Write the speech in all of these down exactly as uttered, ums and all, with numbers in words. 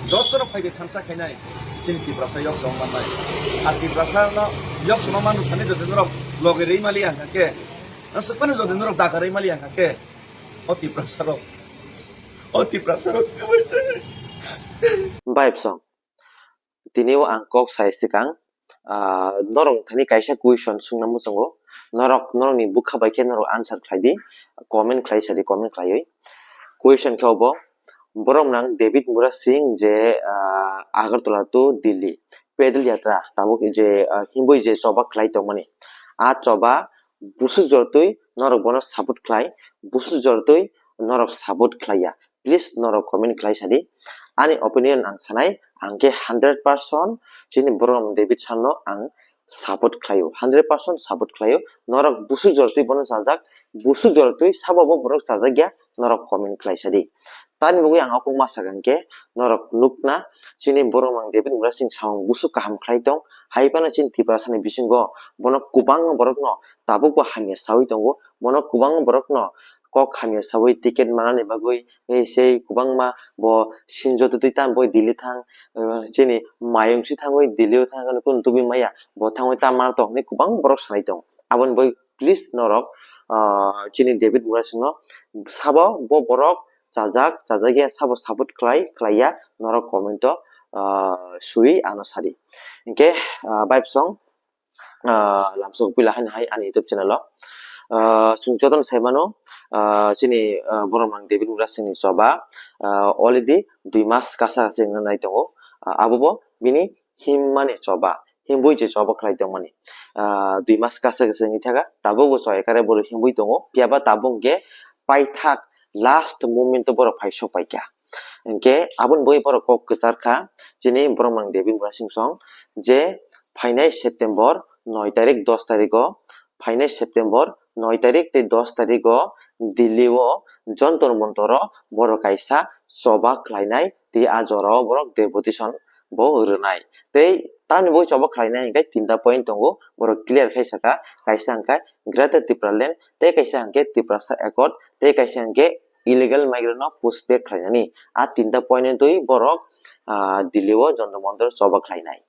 Jotono phaikhe thansa khainai chini Tiprasa yoksong mannai. A Tiprasa no yoksong manrok thani jodi norok loge rwi mali ang khe, aswk phano jodi norok daga rwi mali ang khe, o Tiprasa rok, o Tiprasa rok. Bai bwsong, tini o ang kok sai swkang, ah, norok thani kaisa question swngna muchungo, norok norokni bwkha bai khe norok answer khlai di, comment khlai sa di, comment khlaiwi. Question khe obo, borok nang David Mura Singh je, ah, Agartala to Delhi pedal yatra tabuk je, ah, himwi je choba khlai tongmani, a choba busuk jortwi norok bono support khlai, busuk jortwi norok support khlai ya. Please norok comment khlai sa di. Ani opinion ang sanai, ang khe hundred percent chini borok David Sano ang support khlaio, hundred percent support khlaio. Norok busuk jortwi bono chajak, busuk jortwi sabo bo borok chajak ya, norok comment khlai sa di. Tani bagwi ang okong ma sakang khe, norok nukna chini borok mang David Mura Singh samung busuk kaham khlai tong, hai phano chini Tiprasa ni bisingo bono kwbangma borokno tabuk bo hamya sawi tongo, bono kwbangma borokno kok hamya sawi ticket manani bagwi, eh, sei kwbangma bo sinjo twi tam boi Delhi thang, eh, chini mayung si thangwi Delhi o thang kunu tubui maya, bo thangwi tam mana tong hinwi kwbang borok sanai tong. Aboni bagwi please norok, ah, chini David Mura Singh no sabo bo borok chajak, chajak ya sabo support khlai, khlai ya, norok comment o, ah, sui ano sadi. Hinkhe, ah, bai bwsong, ah, lamsok puila haino hai ani YouTube channel o. Ah, chwng jotono sai mano, ah, chini, ah, borok mang David Mura Singh ni choba, ah, already dui mas kasa kasa wngna nai tongo. Ah, abo bo bini himmani choba, himbui je choba khlai tongmani. Ah, dui mas kasa kasa wngwi thaka, tabuk bo choi kare borok himbui tongo, phiya ba tabuk hwnkhe paithak last moment o borok phai sok paikha. Hinkhe aboni bagwi borok kok kwchar kha, chini borok mang David Mura Singh song je phainai September noi tarik, dos tarik o, phainai September noi tarik tei dos tarik o Delhi o Jantar Mantar o borok kaisa choba khlainai tei a jora o borok deputation bo rwnai. Tei tamni bagwi choba khlainai hinkhe tinta point tongo, borok clear khai saka, kaisa hinkhe Greater Tipraland, tei kaisa hinkhe Tiprasa Accord, tei kaisa hinkhe illegal migrant no push back khlainani. A tinta point ni twi borok, ah, Delhi o Jantar Mantar choba khlainai.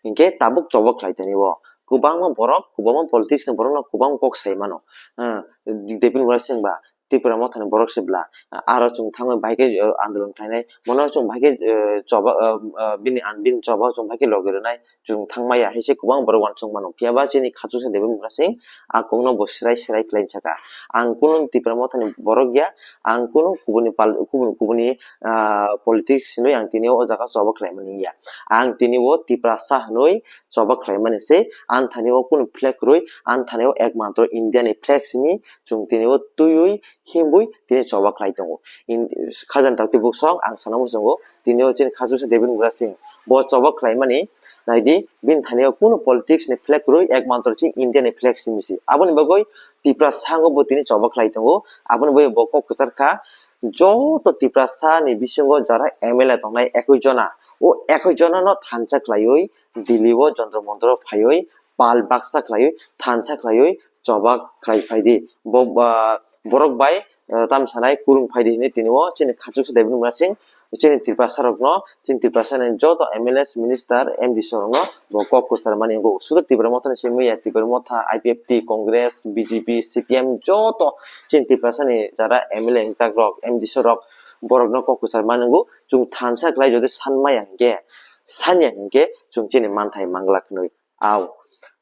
Hinkhe tabuk choba khlai tani o kwbangma borok, kwbangma politics ni borok no kwbang kok sai mano. Ah, David Mura Singh ba Tipra Motha ni borok se bla, aro chwng thangwi bahai khe, eh, andolon khlainai, bono chwng bahai khe, eh, choba, eh, eh, bini an-, bini choba chwng bahai khe logi rwnai, chwng thangmaya hai se kwbang borok uansuk mano. Phiya ba chini Khachuksa David Mura Singh a kokno bo swrai swrai khlai saka. Ang kunu Tipra Motha ni borok ya, ang kunu kubuni pal-, kubun-, kubuni, ah, politics hinwi ang tini o jaga choba khlai mani ya. Ang tini o Tiprasa hinwi choba khlai mani se, ang thani o kunu flag rwi, ang thani o ekmatro India ni flag simi chwng tini o twiwi himbui tini choba khlai tongo. In-, khajani taktwi bwsong ang sana muchungo, tini o chini Khachuksa David Mura Singh bo choba khlai mani, nai di, bini thani o kunu politics ni flag rwi, ekmatro chini India ni flag simi si. Aboni bagwi Tiprasa o bo tini choba khlai tongo, aboni bagwi bo kok kwchar kha, joto Tiprasa ni bisingo jara M L A tongnai ekoi jona, o ekoi jona no thansa khlaiwi Delhi o Jantar Mantar o phaiwi pal baksa khlaiwi, thansa khlaiwi choba khlai phai di. Bo, ah, borok bai, ah, tam sanai kurung phai di hinwi tini o chini Khachuksa David Mura Singh chini Tiprasa rokno, chini Tiprasa ni joto M L As, minister, M D C rokno bo kok kwchar mani wngkha. Sudu Tipra Motha ni simi ya, Tipra Motha, I P F T, Congress, B J P, C P M, joto chini Tiprasa ni jara M L A wngjak rok, M D C rok, borokno kok kwchar mani wngkha. Chwng thansa khlai jodi san maya hinkhe, san ya hinkhe chwng chini manthai manglak hinwi. Au.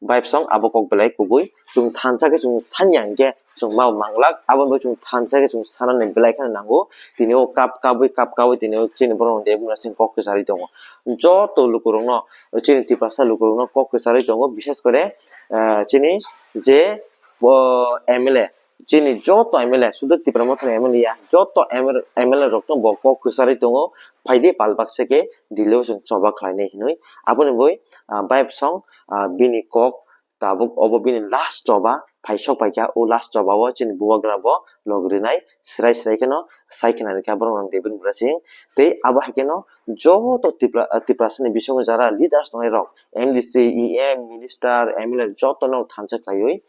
Bai bwsong abo kok belai kubui. Chwng thansa khe chwng san ya hinkhe chwng ma manglak. Aboni bagwi chwng thansa khe chwng sanani belai kheno nango. Tini o kap kabui, kap kabui tini o chini borok David Mura Singh kok kwcharwi tongo. Joto lukurokno, chini Tiprasa lukurokno kok kwcharwi tongo. Bishes kore, eh, chini je, o, M L A, chini joto M L A, sudu Tipra Motha ni M L A ya, joto M L A, M L A rokno bo kok kwcharwi tongo, phaidi pal baksa khe Delhi o chwng choba khlainai hinwi. Aboni bagwi, ah, bai bwsong, ah, bini kok tabuk obo bini last choba, phai sok paikha, o last choba o chini bubagra bo log rinai, swrai swrai kheno sai khna rikha borok rok David Mura Singh. Tei abo hai kheno joto Tipra-, Tiprasa ni bisingo jara leaders tongnai rok, M D C, E M, minister, M L A joto no thansa khlaiwi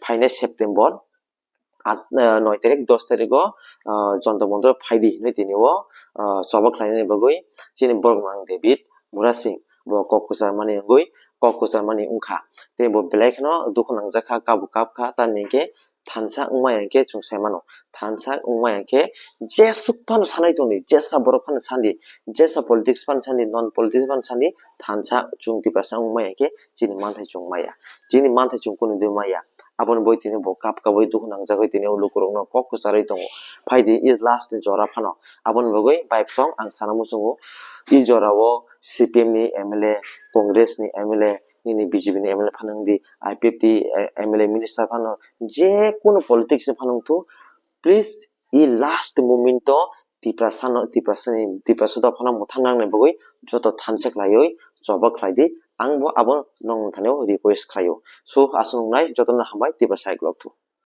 phainai September at, ah, noi tarik, dos tarik o, ah, Jantar Mantar o phaidi hinwi tini o, ah, choba khlainani bagwi chini borok nang David Murasing bo kok kwcharmani wngwi kok kwcharmani wngkha. Tei bo belai kheno dukhu nangjakha, kabo kapkha, tamni hwnkhe thansa wngmaya hwnkhe chwng sai mano. Thansa wngmaya hwnkhe jeswk phano sanai tongdi, jesa borok phano sandi, jesa politics phano sandi, non politics phano sandi, thansa chwng Tiprasa wngmaya hwnkhe chini manthai chwng maya. Chini manthai chwng kunu di maya. Aboni bagwi tini bo kap kabwi dukhu nangjagwi tini o lukurokno kok kwcharwi tongo. Phaidi e last ni jora phano. Aboni bagwi bai bwsong ang sana muchungo, e jorao C P M ni M L A, Congress ni M L A, nini B J P ni M L A phano wngdi, I P F T M L A minister phano, je kunu politics ni phano wngthu, please, e last moment o Tiprasa no, Tiprasa ni, Tiprasa dophano mwthang nangnai bagwi joto thansa khlaiwi choba khlaidi, ang bo abo nong thani request khlaio. So, aswk wngnai, jotono hambai, Tiprasa hai khulok thu.